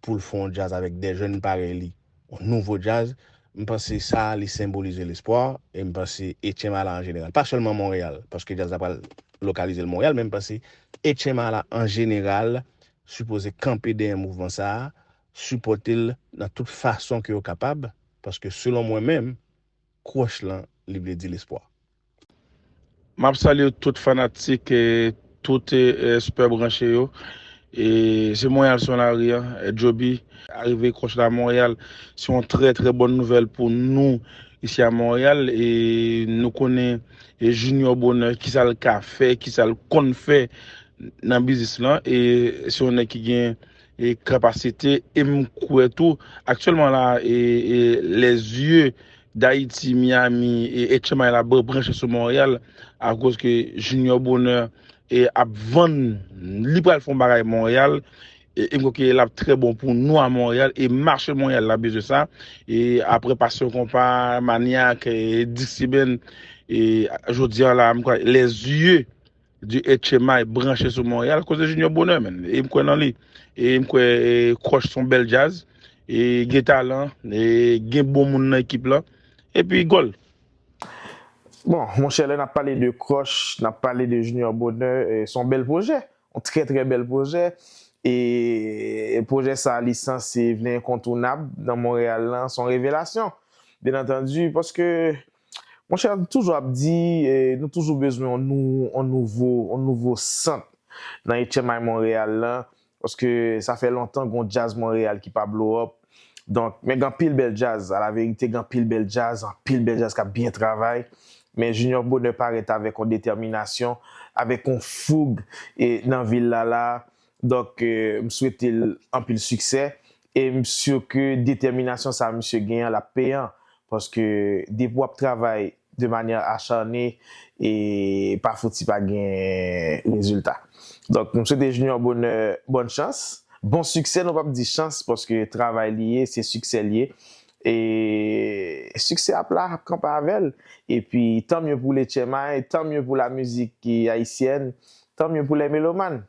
pou l fè yon djaz avèk de jèn parèy li, yon nouvo djaz. M panse sa, li senbolize lespwa, e m panse H M I la an jeneral. Pa sèlman Monreyal, paske djaz la pral lokalize l Monreyal, men m panse H M I la an jeneral sipoze kanpe dèyè mouvman sa a, sipòte l nan tout fason ke yo kapab, paske selon mwen menm, Crush lan, li vle di lespwa. M ap salye tout fanatik, eh, tout, eh, Super Branche yo. E se Monreyal sou lari an, eh, Joby, arive Crush la Monreyal, se yon trè, trè bòn nouvèl pou nou isi a Monreyal. E nou konnen, eh, Junior Bonheur, kisa l ka fè, kisa l konn fè nan biznis lan. E se yon nèg ki gen, eh, kapasite. E m kwè tou, aktyèlman la, eh, eh, les yeux d'Haïti, Miami, e H M I la br-, branche sou Monreyal, akoz ke Junior Bonheur, eh, ap vann, li pral fè yon bagay Monreyal, e, e m kwè ke l ap trè bon pou nou a Monreyal, e mache Monreyal la bezwen sa, e apre Passion Compas, Maniac, e Dixie Band, e jodi a la, m kwè, les yeux du H M I branche sou Monreyal, akoz de Junior Bonheur, men, e m kwè nan li, e m kwè, eh, Crush se yon bèl djaz, e gen talan, e gen bon moun nan ekip lan, epi gòl. Bon, monchè, lè n ap pale de Crush, n ap pale de Junior Bonheur, eh, se yon bèl pwojè, yon trè, trè bèl pwojè. E pwojè sa, li sanse vin enkontounab nan Monreyal lan, se yon revelasyon. Byen antandi, paske, monchè, nou toujou ap di, eh, nou toujou bezwen yon nou, yon nouvo, yon nouvo sant nan H M I Monreyal lan, paske sa fè lontan gen yon djaz Monreyal ki pa blow up. Donk, men gen anpil bèl djaz, alaverite, gen anpil bèl djaz, anpil bèl djaz k ap byen travay. Men Junior Bonheur parèt avèk yon detèminasyon, avèk yon foug, e, nan vil la la. Donk, eh, m swete l anpil siksè. E m si ke detèminasyon sa misye genyen an, l ap peye an. Paske depi w ap travay de manyè acharne, e pa fouti pa gen rezilta. Donk, m swete Junior Bonheur bòn chans, bon siksè, nou p ap di chans, paske travay li ye, se siksè li ye. e siksè ap la, ap kanpe avè l. Epi, tant mieux pour les Tchèmay, tant mieux pour la musique ayisyèn, tant mieux pour les mélomanes.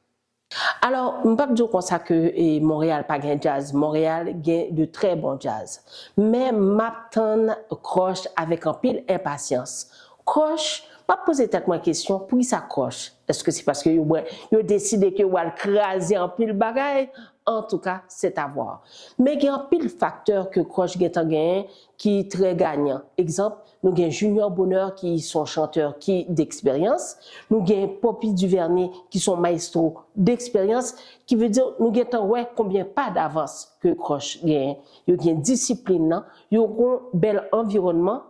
Alò, m p ap di w konsa ke e, Montréal pa gen djaz. Montréal gen de trè bon djaz. Men m ap tann Crush avèk anpil enpasyans. Crush, m ap poze tèt mwen kesyon, poukisa Crush? Èske se paske yo, yo deside ke yo al kraze anpil bagay? Antouka, c'est à voir. Men gen anpil faktè ke Crush gentan genyen ki trè ganyan. Egzanp, nou gen Junior Bonheur ki se yon chantè ki deksperyans, nou gen Poppy Duvernay ki se yon maestro deksperyans, ki vle di nou gentan wè konbyen pa davans ke Crush genyen. Yo gen disiplin nan, yo gen yon bèl anviwònman.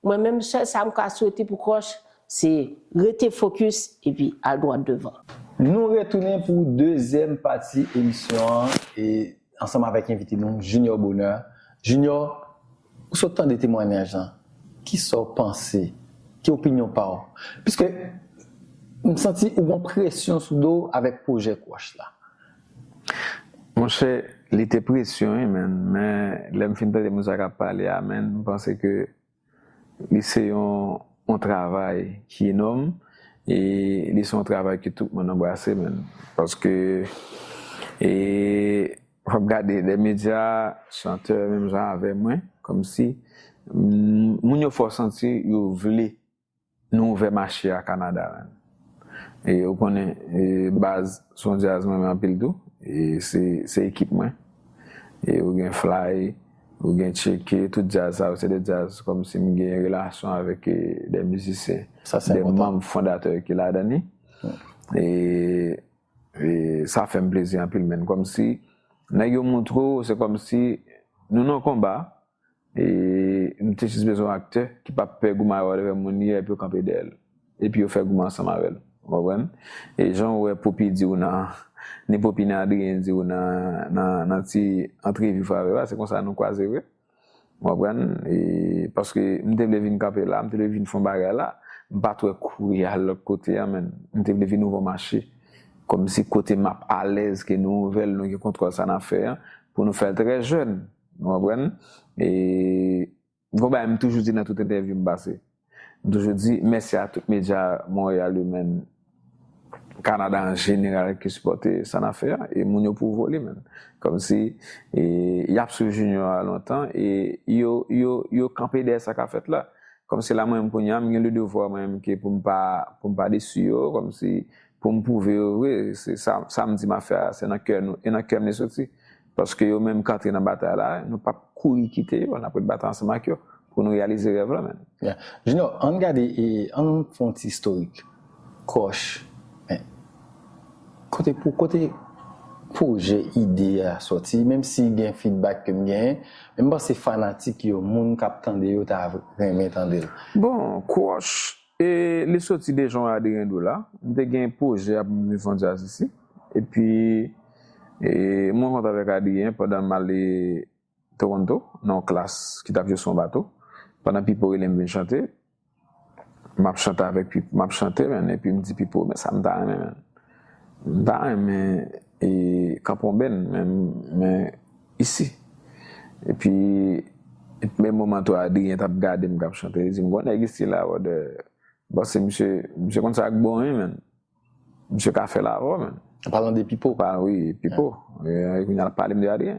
Mwen menm, sèl sa m ka swete pou Crush, se rete fokis epi al dwat devan. Nou retounen pou dezyèm pati emisyon an e ansanm avèk envite nou, Junior Bonheur. Junior, ou sot tande temwayaj lan. Kisa w panse? Ki opinyon pa w? Piske m santi ou gen presyon sou do w avèk pwojè Crush la. Monchè, li te presyon, wi, menn. Men lè m fin tande moun sa k ap pale a, menn, m panse ke li se yon, yon travay ki enòm, e li se yon travay ke tout moun anbrase, menn. Paske, e, w ap gade, de medya, chantè, menm jan avè mwen, kòmsi, m, moun yo fè w santi yo vle nou ouvè mache a Kanada, menn. E ou konnen, e, baz, se yon djaz mwen renmen anpil tou. E se, se ekip mwen. E ou gen Fly, ou gen Tcheke, tout djaz sa yo, se de djaz kòmsi m gen relasyon avèk, e, de mizisyen, de manm fondatè ki ladan li. E, e sa fè m plezi anpil, menn. Kòmsi, nèg yo montre w, se kòmsi nou nan konba, e nou te jis bezwen yon aktè ki p ap pè goumen avè moun li a epi yo kanpe dèyè l. Epi yo fè goumen ansanm avè l. Ou konprann? E jan w wè Poppy di w nan, ni Poppy ni Adrien di w nan, nan, nan ti antrevi fè avè w la, se konsa nou kwaze vre. Ou konprann? E, paske m te vle vin kanpe la, m te vle vin fè yon bagay la, m pa t wè kouri al lòt kote a, menn. M te vle vin ouvè yon mache. Kòmsi kote m ap alèz ke nou ouvè l, nou gen kontwòl sa n ap fè an, pou nou fè l trè jèn. Ou konprann? E gon bagay m toujou di nan tout entèvyou m pase. M toujou di mèsi a tout medya Monreyal yo, menn, Kanada an jeneral ki sipòte sa n ap fè a, e moun yo pwouve w li, menn. Kòmsi, e, y ap swiv Junior a lontan, e yo, yo, yo kanpe dèyè sa k ap fèt la. Kòmsi la mwen menm kounye a, m gen le devwa mwen menm ke pou m pa, pou m pa desi yo, kòmsi pou m pwouve yo vre, se sa, sa m di m ap fè a, se nan kè nou, e nan kè m li soti. Paske yo menm k antre nan batay la, nou p ap kouri kite yo, n ap ret batay ansanm ak yo, pou nou reyalize rèv la, menn. Yeah. Junior, ann gade, e, ann fè yon ti istorik. Crush, men, kote pou, kote pwojè, ide a sòti, menm si gen feedback ke m genyen, men m panse fanatik yo, moun k ap tande yo, ta renmen tande l. Bon, Crush, e, li soti de jan Adrien di w la. M te gen pwojè a pou m vin fè yon djaz isi. Epi, e, m rankontre avèk Adrien pandan m ale Toronto, nan yon klas ki t ap jwe sou yon bato. Pandan Pipo rele m vin chante, m ap chante avèk Pipo, m ap chante, menn, epi m di Pipo, men sa m ta renmen, menn. M ta renmen, e, kanpe yon band, men, men isi. Epi, menm moman tou, Adrien t ap gade m k ap chante, li di m, gon nèg isi la, brother. Bon, se misye, misye konn sa ak bon, wi, menn. Misye ka fè l avè w, menn. An palan de Pipo. Pa, wi, Pipo. E, kounye a l ap pale m de Adrien.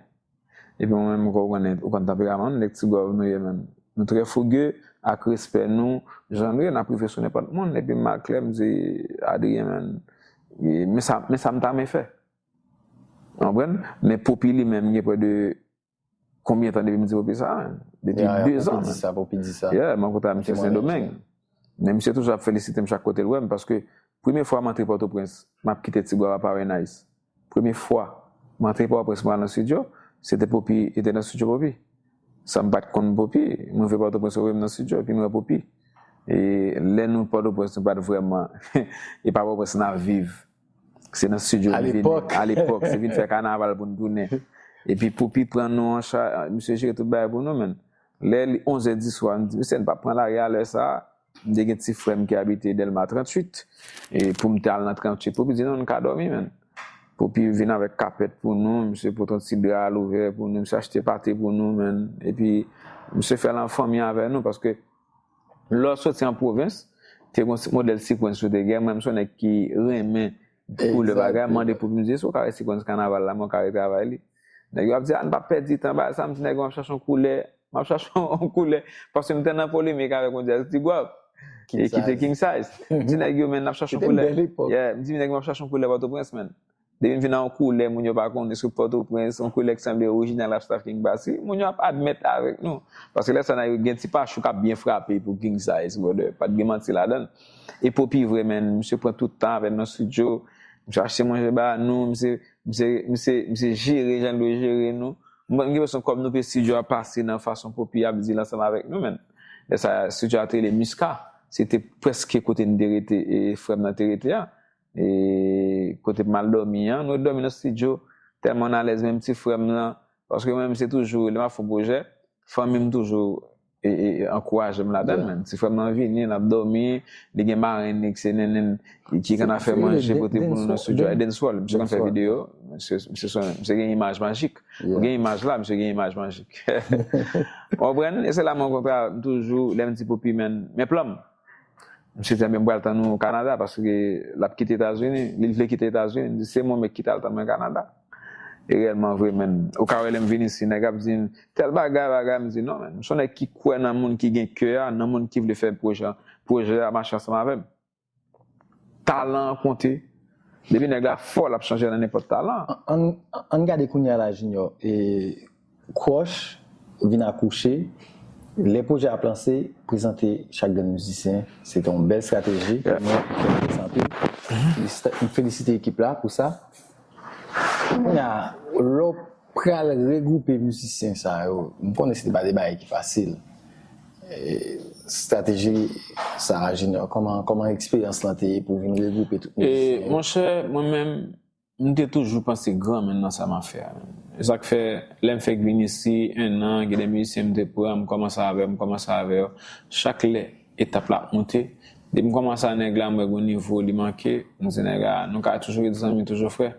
Epi mwen menm, ou konnen, ou konn tanperaman nou, nèg Ti Gòv nou ye, menn. Nou trè fouge, ak respè nou, jan nou ye, n ap rive sou nenpòt moun. Epi m al klè, m di, Adrien, menn, e, men sa, men sa m ta renmen fè. Ou konprann? Men Poppy li menm, gen prè de konbyen tan depi m di Poppy sa, menn? Depi de zan, menn. Poppy di sa, Poppy di sa. Yeah, m rankontre ak misye Sendomeng. Men misye toujou ap felisite m chak kote l wè m, paske premye fwa m antre Pòtoprens, m ap kite Ti Gwav a Paradise. Premye fwa m antre Pòtoprens, m al nan estidyo, se te Poppy, e te nan estidyo Poppy. San m pa t konn Poppy, m rive Pòtoprens, yo voye m nan estidyo, epi m wè Poppy. E lè nou Pòtoprens, nou pa t vrèman, e pa Pòtoprens n ap viv. Se nan estidyo li vini. Alepòk, se vin fè kanaval pou n tounen. Epi Poppy pran nou an chaj, misye jere tout bagay pou nou, menn. Lè li onz è di swa, m di, mesye, n p ap pran lari a lè sa a. M te gen ti frè m ki abite Dèlma tranntuit. E pou m te al nan tranntuit, Poppy di, non, n ka dòmi, menn. Popi vin avèk kapèt pou nou, misye pote yon ti dra louvè pou nou, misye achte pate pou nou, menn. Epi, misye fè l an fanmi avè nou, paske lè w soti an pwovens, te gen yon modèl sequence ou te gen, mwen, m se yon nèg ki renmen koulè bagay, mande pou m di, si w ka wè sequence kanaval la, mwen, w ka retravay li. Nèg yo ap di, a, n pa pèdi tan, bagay sa, m di, nèg yo, m ap chache yon koulè, m ap chache yon koulè, paske m te nan polemik avèk yon djaz Ti Gwav, e ki te King Size. M di, nèg yo, men, n ap chache yon koulè. Yeah, m di, nèg yo, m ap chache yon koulè Pòtoprens, men. Depi m vin nan yon koulè, moun yo pa konnen sou Pòtoprens, yon koulè ki sanble orijinal ap Staff King Basi, moun yo ap admèt avèk nou. Paske lè sa, nèg yo gen ti pachou k ap byen frape pou King Size, brother. Pa t gen manti ladan l. E Popi vre, men, misye pran tout tan avè n nan estidyo. Misye achte manje ba nou, misye, misye, misye, misye jere jan l dwe jere nou. Mwen, m gen enpresyon kòm nou pe estidyo a pase nan fason Popi ap di l ansanm avèk nou, men. Lè sa, estidyo a te rele Miska. Se te prèske kote n te rete, e frè m nan te rete a. E kote m al dòmi an, nou ret dòmi nan estidyo. Tèlman n alèz, menm ti frè m nan, paske mwen, se toujou, lè m ap fè yon pwojè, fanmi m toujou e, e, e ankouraje m ladan l, menm. Ti frè m nan vini, n ap dòmi, li gen marenn li, ki se Nènèn, ki konn ap fè manje, pote pou nou nan estidyo a, e dancehall. Misye konn fè videyo, misye, misye, misye gen imaj majik. Ou gen imaj la, misye gen imaj majik. Ou konprann? E se la mwen kontra, m toujou, lè m di Popi, men, men plan m. Misye di, "Ebyen, m pral tann ou Kanada, paske l ap kite Etazini, li vle kite Etazini." M di, "Se mwen, men ki t al tann mwen Kanada." E reyèlman vre, men. Ou ka wè lè m vin isi, nèg ap di m, "Tèl bagay, bagay." M di, "Non, men, m se yon nèg ki kwè nan moun ki gen kè a, nan moun ki vle fè pwojè, pwojè a mache ansanm avè m." Talan an konte. Depi nèg la fò, l ap chanje nan nenpòt talan. An, an, an gade kounye a la, Junior. E Crush vin akouche. Lè pwojè a ap lanse, prezante chak grenn mizisyen. Se te yon bèl estrateji. Yeah. Mwen, mwen prezante. M felisite ekip la pou sa. Kounye a, lè w pral regwoupe mizisyen sa yo, m konnen se te pa de bagay ki fasil. E, estrateji sa a, Junior, kòman, kòman eksperyans lan te ye pou vin regwoupe tout mizisyen yo? E, monchè, mwen menm, m te toujou panse gran, menm, nan sa m ap fè a, menm. E sa k fè, lè m fèk vin isi, en an, gen de mizisyen m te pran, m kòmanse avè yo, m kòmanse avè yo. Chak lè etap la ap monte, depi m kòmanse a nèg la, m wè gen yon nivo li manke, m di nèg la, nou ka toujou ret zanmi, toujou frè.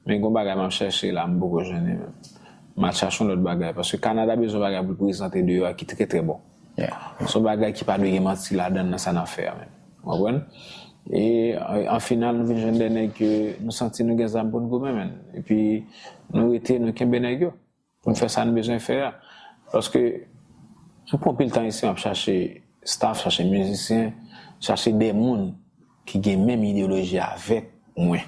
Men gen yon bagay m ap chèche la, m poko jwenn li menm. M al chache yon lòt bagay, paske Kanada bezwen bagay pou l prezante deyò a ki trè, trè bon. Yeah. Se yon bagay ki pa dwe gen manti ladan l nan sa n ap fè a menm. Ou konprann? E, e, an final, nou vin jwenn de nèg ke nou santi nou gen zam pou n goumen, menm. Epi, nou rete, nou kenbe nèg yo. Pou n fè sa n bezwen fè a. Paske, m pran anpil tan isi, m ap chache staff, chache mizisyen, chache de moun ki gen menm ideyoloji avèk mwen.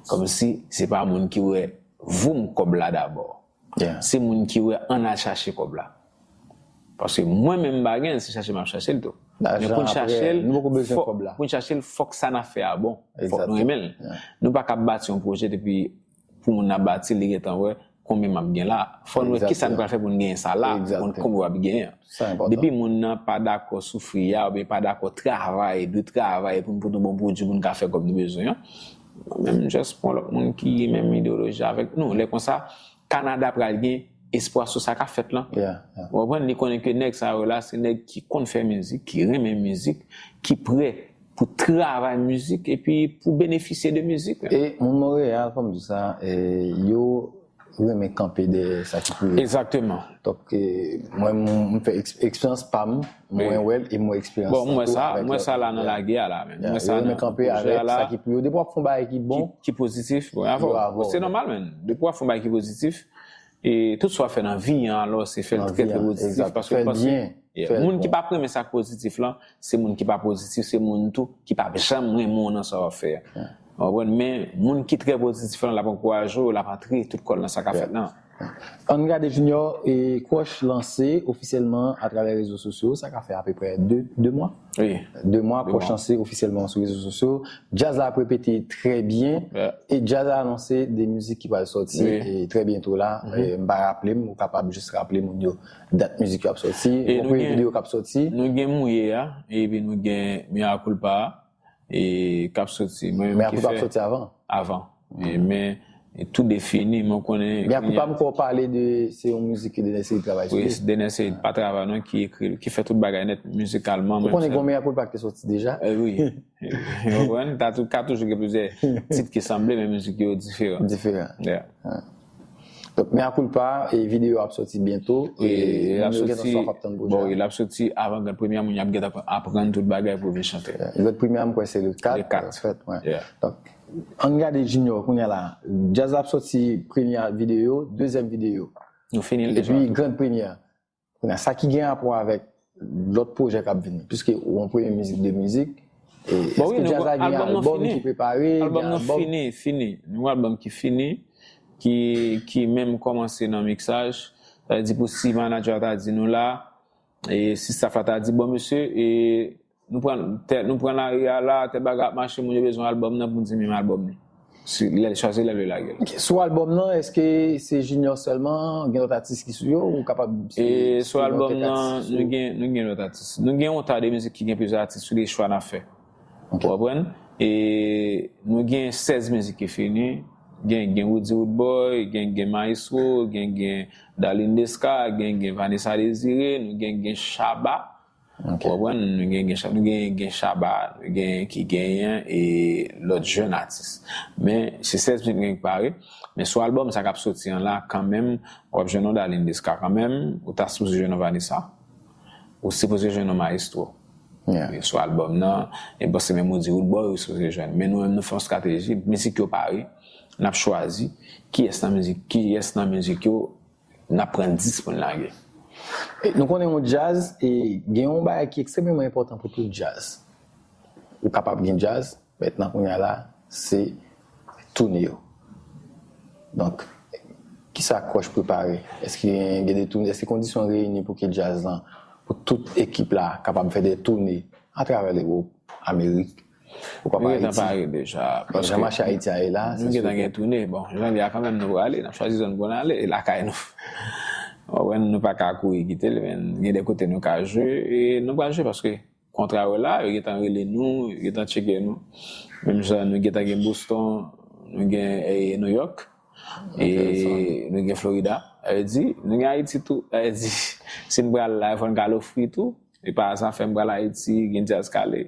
Kòmsi se pa moun ki wè voum kòb la dabò. Yeah. Se moun ki wè ann al chache kòb la. Paske mwen menm m pa gen l, se chache m ap chache l tou. Men pou n chache l, fòk, pou n chache l, fòk sa n ap fè a bon. Fòk nou renmen l. Yeah. Nou pa ka ap bati yon pwojè epi pou moun nan bati l, li gentan wè konbyen m ap gen la. Fò n wè kisa n pral fè pou n genyen sa la, pou n konn konbyen w ap genyen an. Depi moun nan pa dakò soufri a, oubyen pa dakò travay, dwe travay pou n pote yon bon pwodui pou n ka fè kòb nou bezwen an, mwen menm, m just pran lòt moun ki gen menm ideyoloji avèk nou. Lè konsa, Kanada pral gen espwa sou sa k ap fèt lan. Ou konprann? Li konnen ke nèg sa yo la, se nèg ki konn fè mizik, ki renmen mizik, ki prè pou travay mizik epi pou benefisye de mizik. E moun Monreyal, fò m di sa, e, yo renmen kanpe dèyè sa ki pou yo. Egzakteman. Donk, e, mwen, m, m fè eks-, eksperyans pa m, mwen wè l e m wè eksperyans lan tou avèk lòt. Bon, m wè sa, m wè sa la nan lagè a la, men. Yo renmen kanpe avèk sa ki pou yo. Depi w ap fè yon bagay ki bon, ki pozitif, bon, yo avè w. Se nòmal, men. Depi w ap fè yon bagay ki pozitif, e tout sa w ap fè nan vi an, alò, se fè l trè, trè pozitif, paske w panse moun ki p ap renmen sa k pozitif lan, se moun ki pa pozitif, se moun tou ki p ap janm renmen w nan sa w ap fè a. Ou konprann? Men, moun ki trè pozitif lan, l ap ankouraje w, l ap antre tout kò l nan sa k ap fèt lan. Ann gade Junior, e Crush lanse ofisyèlman atravè rezo sosyo, sa ka fè apeprè de, de mwa. Wi. De mwa, Crush lanse ofisyèlman sou rezo sosyo. Djaz la ap repete trè byen. E djaz la anonse de mizik ki pral sòti, e trè byento la. E m pa raple m, ou kapab jis raple moun yo dat mizik yo ap sòti, bon, premye videyo k ap sòti. Nou gen Mouye a, epi nou gen Mea Culpa a, e k ap soti. Mwen menm ki fè. Mea Culpa ap soti avan? Avan. E, men, E tou de fini, men w konnen. Mea Culpa, m kwè w pale de, se yon mizik ke Dener Ceide travay sou Wi, li. se Dener Ceide pa travay non, ki ekri, ki fè tout bagay nèt, mizikaman. Ou konnen gen Mea Culpa ki te soti deja? Eh wi. Ou konprann? Ta tou, ka toujou gen plizyè tit ki sanble, men mizik yo diferan. Diferan. Yeah. Donk, Mea Culpa, e videyo ap soti byento. E l ap soti, bon, l ap soti avan gran premye, moun y ap gentan aprann tout bagay pou vin chante. Gran premye, m kwè se le kat. Le kat. An fèt, ouais. Yeah. Donk, ann gade Junior, kounye a la, djaz la ap soti premye videyo, dezyèm videyo. Nou fini l deja. Epi, gran premye. Kounye a, sa ki gen rapò avèk lòt pwojè k ap vini, piske ou yon premye mizik de mizik, e Bon, wi, èske djaz la gen albòm nan albòm fini. Ki prepare, Albòm gen nan albòm? Fini, fini. Nou albòm ki fini, ki, ki menm kòmanse nan miksaj. Sa vle di pou si manager ta di nou la, e si staff la ta di, bon, mesye, e nou pran, tè, nou pran lari a la, tèl bagay ap mache, moun yo bezwen albòm nan, pou n di menm albòm li. Si, lè l chwazi, lè l vle lage l. Ok, sou albòm nan, èske se Junior sèlman, gen lòt atis ki sou yo, ou kapab E sou albòm nan, nou gen, nou gen lòt atis. Nou gen yon ta de mizik ki gen plizyè atis sou li, chwa n ap fè. Ou konprann? E nou gen sèz mizik ki fini. Gen, gen Roody Roodboy, gen, gen Maestro, gen, gen Darline Desca, gen, gen Vanessa Désiré, nou gen, gen Shabba. Ou konprann? Nou gen, gen Sha-, nou gen, gen Shabba, nou gen ki genyen e lòt jèn atis. Men se sèz mizik nou gen ki pare. Men sou albòm sa k ap soti an la, kanmenm, w ap jwenn yon Darline Desca kanmenm, ou ta sipoze jwenn yon Vanessa, ou sipoze jwenn yon Maestro. Yeah. E sou albòm nan, e bon, se menm Roody Roodboy ou sipoze jwenn. Men nou menm, nou fè yon estrateji, mizik yo pare, n ap chwazi kiyès nan mizik, kiyès nan mizik yo n ap pran dis pou n lage. E nou konnen yon djaz, e gen yon bagay ki ekstrèmeman enpòtan pou tout djaz. Ou kapab gen djaz, mentnan kounye a la, se toune yo. Donk, kisa Crush prepare? Èske gen de toune, èske kondisyon reyini pou ke djaz lan, pou tout ekip la kapab fè de toune atravè Lewòp, Amerik, poukwa pa Nou gentan Ayiti? Pare deja. Jan mache Ayiti a ye la, Nou gentan gen toune. Bon, jan li a kanmenm nou prale, n ap chwazi zòn pou n ale, e lakay nou. Ou konprann, nou pa ka kouri kite l, men gen de kote nou ka jwe, e nou pral jwe paske kontra yo la, yo gentan rele nou, yo gentan tcheke nou. Menm jan nou gentan gen Boston, nou gen e, New York, e nou gen Florida. Sa vle di, nou gen Ayiti tou. Sa vle di, si n pral la, fò n ka ofri tou. E pa zafè m pral Ayiti, gen djaz k ale.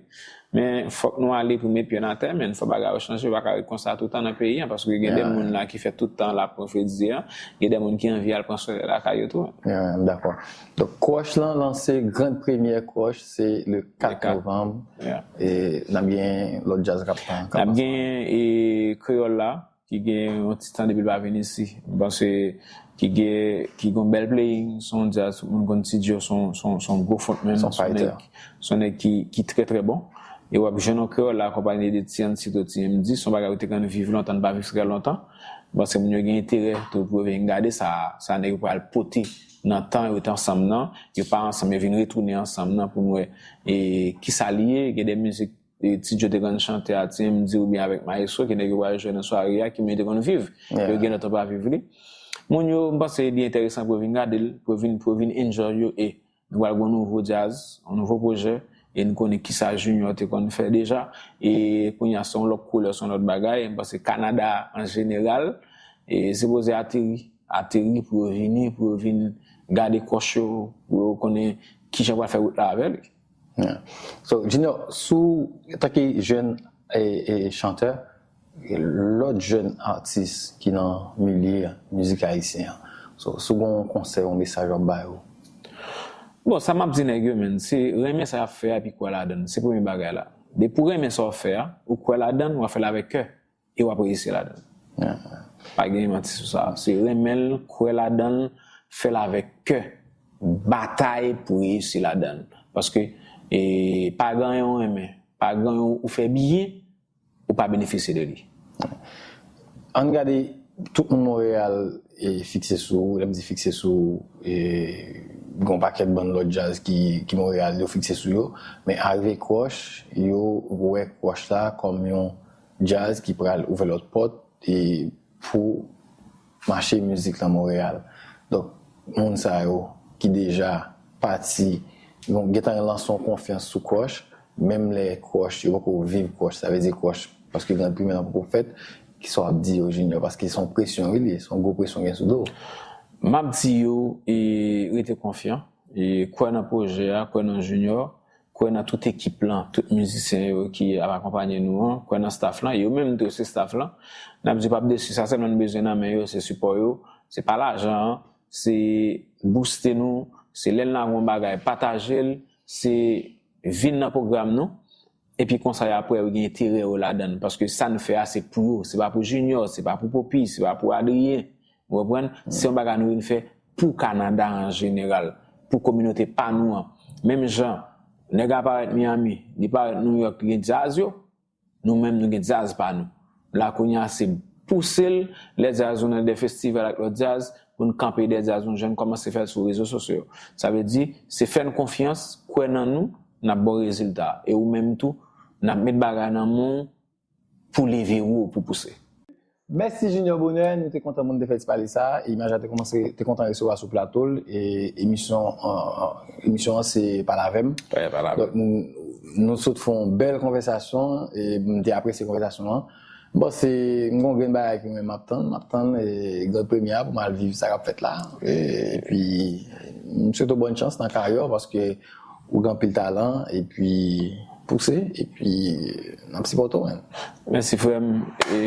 Men fòk nou ale pou met pye n atè, men fò bagay yo chanje, yo pa ka ret konsa tout tan nan peyi an, paske gen de Yeah. Moun la ki fè tout tan la pou fredi an, gen de moun ki anvi al pran solèy lakay yo tou. Yeah, m dakò. Donk, Crush lan lanse, gran premyè Crush, se le kat kat. Novanm. Yeah. E n ap gen lòt djaz k ap, k ap N ap gen e, Kreyòl la, ki gen yon ti tan depi l pa vin isi. M panse ki gen, ki gen yon bèl playing, se yon djaz, tout moun konn Ti Djo, se yon, se yon, se yon gwo frontman, Se yon se yon fighter. Nèg, se yon nèg ki, ki trè, trè bon. E w ap jwenn yon Kreyòl la akonpaye de T N C tou, T M D, se yon bagay ou te konn viv lontan, n pa viv trè lontan. M panse moun yo gen enterè tou pou yo vin gade sa, sa nèg yo pral pote nan tan yo te ansanm nan, yo pa ansanm, yo vin retounen ansanm nan pou n wè e, kisa li ye, gen de mizik e, Ti Djo te konn chante a T M D oubyen avèk Maestro, ki nèg yo pral jwe nan sware a, ki moun yo te konn viv, Yeah. yo gen lòt pa viv li. Moun yo, m panse li enteresan pou yo vin gade l, pou yo vin, pou yo vin enjoy yo, e nou pral gen yon nouvo djaz, yon nouvo pwojè, e n konnen kisa Junior te konn fè deja, e kounye a se yon lòt koulè, se yon lòt bagay, m panse Kanada an jeneral, e sipoze ateri, ateri pou yo vini, pou yo vin gade Crush yo, pou yo konnen kijan yo pral fè wout la avè li. Yeah. So, Junior, sou, antanke jèn e, e chantè, lòt jèn atis ki nan milye mizik ayisyen an, so, si w gen yon konsèy, yon mesaj w ap ba yo? Bon, sa m ap di nèg yo, menn, se renmen sa y ap fè a epi kwè ladan l. Se premye bagay la. Depi w renmen sa w ap fè a, ou kwè ladan l, w ap fè l avèk kè, e w ap reyisi ladan l. Yeah. Pa gen manti sou sa. Se renmen l, kwè ladan l, fè l avèk kè, batay pou reyisi ladan l. Paske e, pa gen anyen w renmen, pa gen anyen w fè byen, ou pa benefisye de li. Ann gade, tout moun Monreyal e, fikse sou ou, lè m di fikse sou ou, e, gen yon pakèt bann lòt djaz ki, ki Monreyal, yo fikse sou yo, men arive Crush, yo wè Crush la kòm yon djaz ki pral ouvè lòt pòt e, pou mache mizik lan Monreyal. Donk, moun sa yo ki deja pati, gen, gentan lanse yon konfyans sou Crush, menm lè Crush, yo poko viv Crush, sa vle di Crush, paske gran premye an poko fèt, Kisa w ap di yo, Junior? Paske se yon presyon wi li ye, se yon gwo presyon gen sou do w. M ap di yo, e, rete konfyan, e, kwè nan pwojè a, kwè nan Junior, kwè nan tout ekip lan, tout mizisyen yo ki ap akonpanye nou an, kwè nan staff lan, yo menm tou se staff lan. N ap di yo p ap desi, sa sèlman n bezwen nan men yo, se sipò yo, se pa lajan an, se booste nou, se lè n lage yon bagay, pataje l, se vin nan pwogram nou, epi konsa y ap wè yo gen enterè yo ladan l, paske sa n fè a se pou yo, se pa pou Junior, se pa pou Poppy, se pa pou Adrien, ou konprann? Se yon bagay nou vin fè pou Kanada an jeneral, pou kominote pa nou an. Menm jan nèg ap parèt Miami, li parèt New York, li gen djaz yo, nou menm nou gen djaz pa nou. La kounye a se pouse l, lè djaz nou nan de festival ak lòt djaz, pou n kanpe dèyè djaz nou, jan n kòmanse fè l sou rezo sosyo yo. Sa vle di, se fè n konfyans, kwè nan nou, n ap ba w rezilta. E ou menm tou, n ap met bagay nan men w pou leve wo, pou pouse. Mèsi Junior Bonheur, nou te kontan moun te fè ti pale sa. Imaj la te kòmanse, te kontan resevwa sou plato l. E emisyon, an- an- emisyon an se Pale avè m. Pale avè m. Donk nou, nou sot fè yon bèl konvèsasyon e m te apresye konvèsasyon an. Bon, se m gon grenn bagay ki mwen m ap tann, m ap tann e gran premye a pou m al viv sa k ap fèt la. E, epi m swete w bòn chans nan karyè w paske ou gen anpil talan epi pouse epi n ap sipòte w, man. Mèsi frè m. E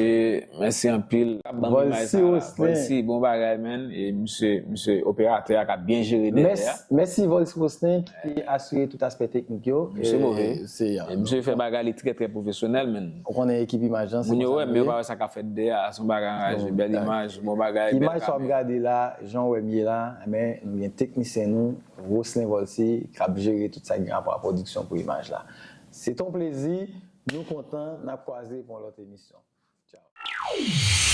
mèsi anpil. Volcy Roslin. Volcy, bon bagay, man. E misye, misye operatè a k ap byen jere dèyè a. Mèsi Volcy Roslin ki asire tout aspè teknik yo. Misye move. E misye fè bagay li trè trè pwofesyonèl, man. Ou konnen ekip imaj lan, se moun yo wè, men yo pa wè sa k ap fèt dèyè a. Se yon bagay anraje, bèl imaj, bon bagay, bèl kamera. Imaj sa w ap gade la, jan w wè m ye la, men nou gen teknisyen nou, Roslin Volcy, k ap jere tout sa ki gen rapò a pwodiksyon pou imaj la. Se te yon plezi, nou kontan, n ap kwaze pou yon lòt emisyon. Tchao.